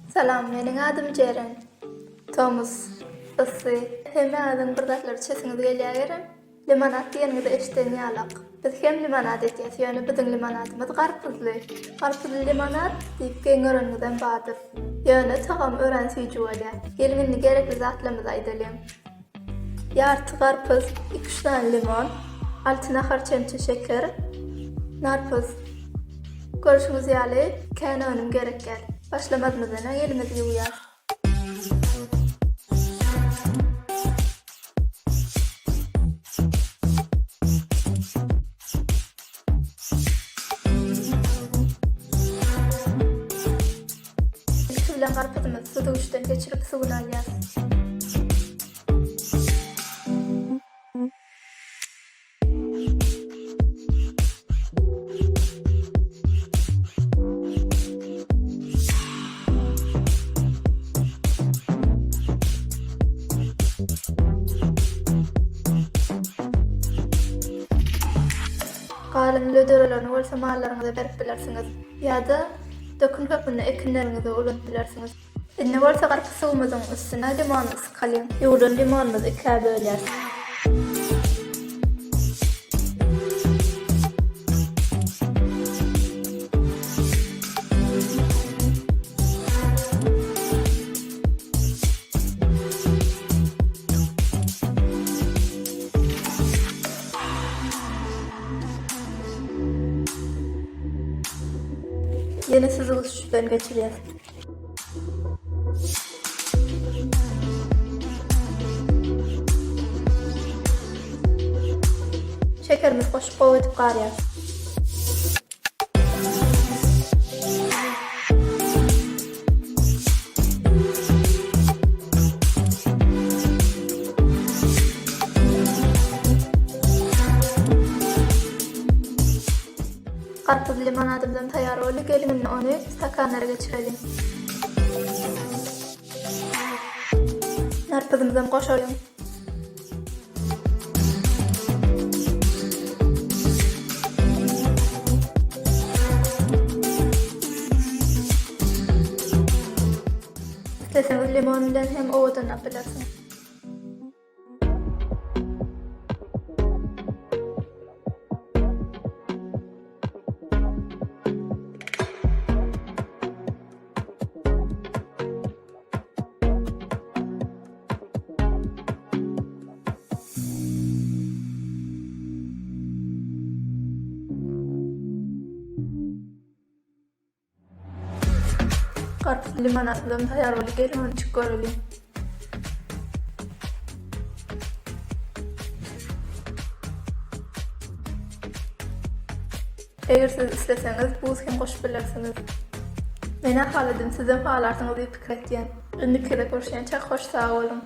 Salam, meniň adym Jeren. Tomus, yssy, hemmäňiziň bir zatlar içesiňiz gelýär gerek? Limonad diýeniňizi eşiden ýalak. Biz hem limonad etýäs, ýöne biziň limonadymyz garpyzly. Garpyzly limonad diýip geň göreniňizem bardyr. Ýöne tagamy örän süýji bolýar. Geliň indi gerekli zatlarymyzy aýdalyň. Ýarty garpyz, iki-üç sany limon, alty nahar çemçe şeker, narpyz. Görşüňiz ýaly, kän önüm gerek däl. Başlamazymyzdan öň elimizi ýuwýas. Ilki bilen garpyzymyzy süzgüçden geçirip suwuny alýas. Galan löderelerini bolsa mallaryňyza berip bilersiňiz ýa-da dökün hökmünde ekinleriňizde ulanyp bilersiňiz. Indi bolsa garpyz suwumyzyň üstüne limony sykalyň. Ýuwlan limonymyzy ikä bölýäs. Ýene süzgüçden geçirýäs. Şekerimizi goşup gowy edip garýas. Garpyz limonadymyzam taýýar boldy, geliň indi ony stakanlara geçireliň. Narpyzymyzam goşalyň. Isleseňiz limon bilen hem owadanlap bilersiňiz. Garpyz limonadymyzam taýýar boldy. Geliň ony içip göreliň. Eger siz isleseňiz buz hem goşup bilersiňiz. Menä haladym sizem halarsyňyz diýip pikir etýän. Indiki gezek görüşýänçäk hoş sag boluň.